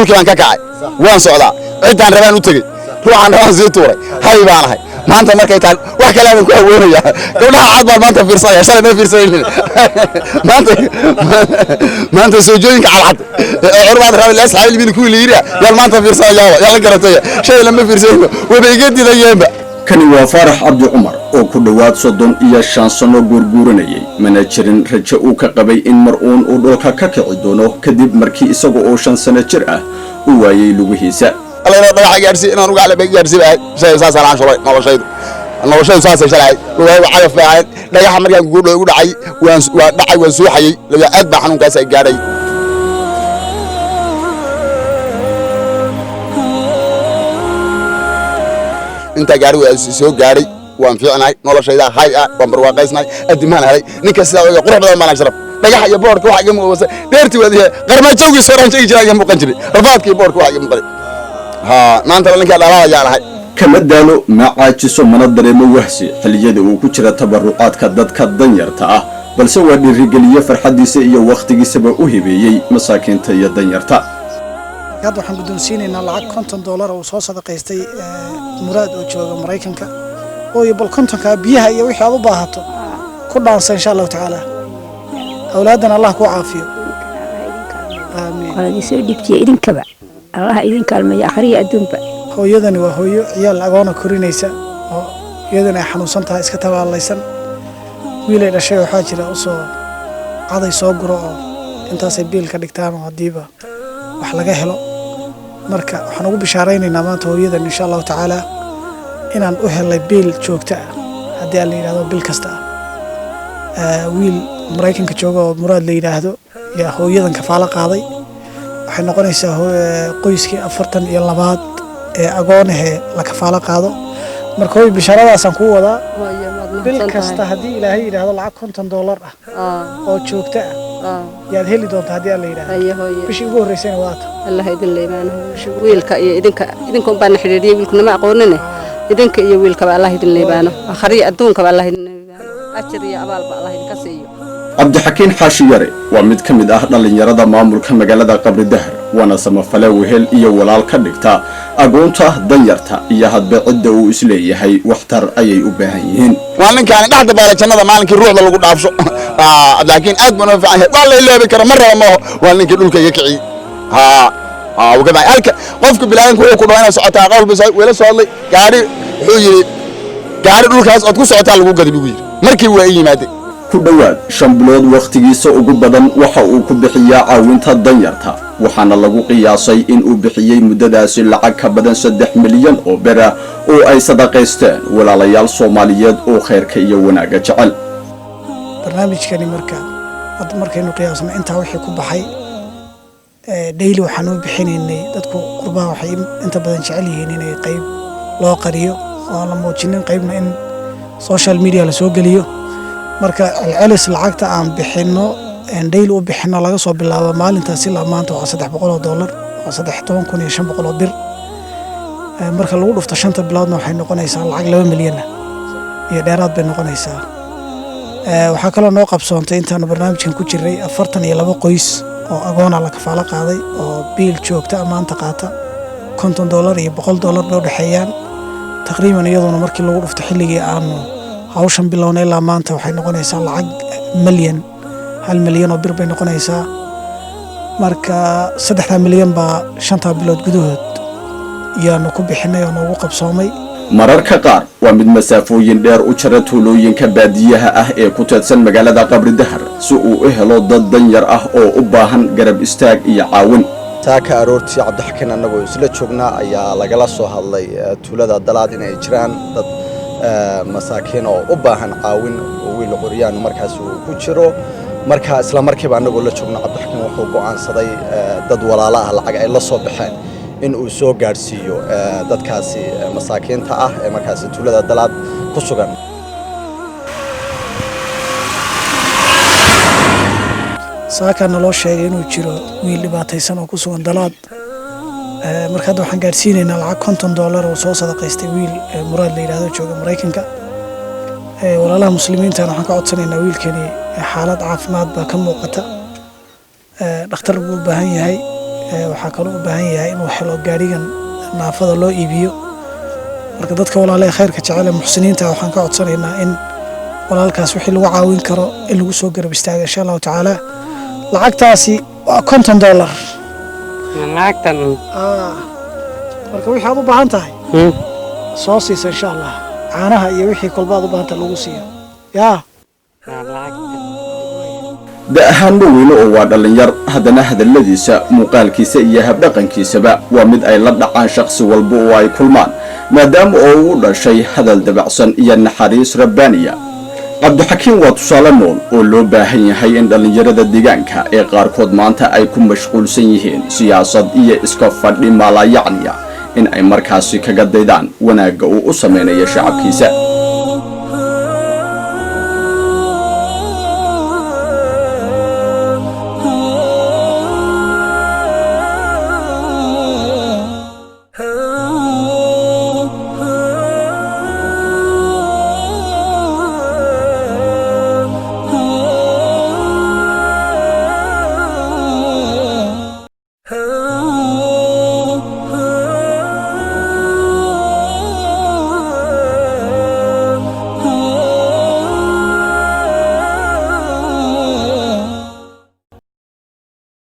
Dhulkii baan ka kacay, waan socdaa, ciddaan rabaan u tegey, ruuxaan rabaan sii tuuray, hay baan ahay. Maanta markay tahay wax kale aan ku haweenaya. Gabdhaha cad baan maanta fiirsanaya, shalay ma fiirsanaynin. Maanta, maanta soojooyinka cadcad curbaad rabi la asxaabil bin kuwii la yiri yaan maanta fiirsanaya, yaa la garatay. Shalay lama fiirsanayno, waba iga didayeenba. Kani waa Faarax Cabdi Cumar oo ku dhowaad 35 sano guurguuranayay, mana jirin rajo uu ka qabay in mar uun uu dhulka ka kici doono, kadib markii isaga oo 5 sano jir ah u waayey lugihiisa. Alla inoo dhagaxa gaarsiiy, inaan uga alaba gaarsiiy ahay. Shay saasaan aan shalay noloshaydu, noloshaydu saasay shalay. Lugahaygu cagaf bay ahayd. Dhagaxa markaan ugu dhacay, waan dhacay, waan suuxayey. Lugaa aad baa xanuunkaas ay gaadhay. Intaa gaari waa soo gaadhay, waan fiicnahay, noloshayda hay ah, waan barwaaqaysnahay, addimaan helay. Ninka sidaa oga qurux badan baan sharaf. Dhagaxa iyo boorka waxa iga muuqasa dheertii waad yahay, qarmaajowgii sooraan sheegi jiraa iga muuqan jiray, rafaadka iyo boorka waxa iga muuqanay. Haa, maanta ninkaa dhalaalayaan ahay. Kama daalo, ma caajiso, mana dareemo wahsi xilliyada uu ku jira tabarucaadka dadka danyarta ah, balse waa dhiirigeliye farxaddiisa iyo wakhtigiisaba u hibeeyey masaakiinta iyo danyarta. Hadda waxaan guddoonsiinaynaa lacag $50 oo uu soo sadaqaystay Muraad oo jooga Maraykanka. Ooyo, bal 50-kaa biyaha iyo wixii aad u baahato ku dhaansa, insha Allahu tacaala. Awlaaddan Allah kuu caafiyo, aamiin. Waa soo dhibtiye, idinkaba Allaha idin kaalmeeyo akhriya adduunba. Hooyadani waa hooyo ciyaal agoona korinaysa oo iyadana ay xanuunsan tahay, iska tabaalaysan. Wiilay dhashay waxaa jira usoo caday soo guro oo intaasay biil ka dhigtaan oo haddiiba wax laga helo. Marka waxaan ugu bishaaraynaynaa maanta hooyadan, insha Allahu tacaala, inaan u helay biil joogto ah, haddii aan la yidhahdo, bil kasta ah. Wiil Maraykanka jooga oo Muraad la yidhaahdo yaa hooyadan kafaalo qaaday. Waxay noqonaysaa qoyskii 42aad ee agoonahee la kafaalo qaado. Marka hooy, bishaaradaasaan kuu wadaa. Bil kasta, haddii Ilaahay yidhaahdo, lacag $50 ah oo joogto ah yaad heli doontaa, haddii aan la yidhaahdo. Bishii ugu horreysayna waata. Allah idin leebaano, wiilka iyo idinka. Idinka un baana xidhiidhiyey, wiilkuna ma aqoonine. Idinka iyo wiilkaba Allah idin leebaano, akhriya adduunkaba Allah idin leebaano, ajir iyo abaalba Allah idinka siiyo. Cabdixakiin Xaashi Yare waa mid ka mid ah dhallinyarada maamulka magaalada Qabri Dahar, waana samafale wehel iyo walaal ka dhigta agoonta, danyarta iyo hadba cidda uu isleeyahay waxtar ayay u baahan yihiin. Waa ninkaani dhex dabaala jannada maalinkii ruuxda lagu dhaafsho. Laakiin aad buu noo fiican yahay, waa la iloobi kara mar raba maaho. Waa ninkii dhulka iga kiciyey. Haa haa, wuu ka baxay halka qofka bilaadanka wuxuu ku dhaw inaad socotaa qowl bis wela soo hadlay gaari. Wuxuu yidhi gaari dhulkaas ood ku socotaa lagu gadi buu yidhi. Markii waa ii yimaadeen. Ku dhowaad 5 bilood wakhtigiisa ugu badan waxa uu ku bixiyaa caawinta danyarta, waxaana lagu qiyaasay in uu bixiyey muddadaasi lacag ka badan 3 milyan oo bera oo ay sadaqaysteen walaalayaal Soomaaliyeed oo khayrka iyo wanaagga jecel. Barnaamijkani marka hadda markaynu qiyaasno intaa wixii ku baxay, daily waxaan u bixinaynay. Dadku qurbaha waxay inta badan jecel yihiin inay qayb loo qariyo oo aan la muujinin, qaybna in social media lasoo geliyo. Marka celcelis lacagta aan bixinno, daily u bixinno, laga soo bilaabo maalintaas ilaa maanta, waa $300, waa 13,500 oo bir. Marka lagu dhufto shanta biloodna, waxay noqonaysaa lacag 2 milyan ah iyo dheeraad bay noqonaysaa. Waxaa kaloo noo qabsoontay intaanu barnaamijkan ku jiray 42 qoys oo agoona la kafaalo qaaday oo biil joogta ah maanta qaata. $50 iyo $100 bay udhexeeyaan taqriiban. Iyaduna markii lagu dhufto xilligii aanu hawshan bilownay ilaa maanta, waxay noqonaysaa lacag milyan, 1 milyan oo bir bay noqonaysaa. Marka 3-daa milyan baa 5-taa bilood gudahood yaanu ku bixinay oo noogu qabsoomay. Mararka qaar waa mid masaafooyin dheer u jara tuulooyinka baadiyaha ah ee ku teedsan magaalada Qabri Dahar si uu u helo dad danyar ah oo u baahan garab istaag iyo caawin. Saaka aroortii Cabdixakiin annagoo isla joognaa ayaa lagala soo hadlay tuulada Dalaad inay jiraan dad masaakiin oo u baahan caawin oo wiil qoryaan markaas uu ku jiro. Marka isla markiiba annagoo la joogno, Cabdixakiin wuxuu go'aansaday dad walaalo ah lacag ay la soo baxeen in uu soo gaadhsiiyo dadkaasi masaakiinta ah ee markaasi tuulada Dalaad ku sugan. Saakaa naloo sheegay inuu jiro wiil dhibaataysan oo ku sugan Dalaad. Marka hadda waxaan gaadhsiinaynaa lacag $50 oo soo sadaqaystay wiil Muraad la yidhahdo, jooga Maraykanka. Walaalaha muslimiintana waxaan ka codsanaynaa, wiilkani xaalad caafimaad baa ka muuqata, dhakhtar buu u baahan yahay. Waxaa kaloo u baahan yahay inuu helo gaarigan naafada loo iibiyo. Marka dadka walaalaha ee khayrka jecel ee muxsiniinta, waxaan ka codsanaynaa in walaalkaas wixii lagu caawin karo in lagu soo garab istaago, insha Allahu tacaala. Lacagtaasi waa $50. Lacagtan? Marka wixii aad u baahan tahay soo siisa, insha Allah. Caanaha iyo wixii kolba aad u baahan tahay lagu siiyo yaa. Da ahaan ma weyne oo waa dhallinyar, haddana hadalladiisa, muuqaalkiisa iyo habdhaqankiisaba waa mid ay la dhacaan shakhsi walba oo ay kulmaan, maadaama oo uu dhashay hadal dabacsan iyo naxariis rabbaaniya. Cabdixakiim waa tusaale nool oo loo baahan yahay in dhallinyarada deegaanka ee qaarkood maanta ay ku mashquulsan yihiin siyaasad iyo iska fadhi maalaayacniya in ay markaasi kaga daydaan wanaagga uu u samaynayo shacabkiisa.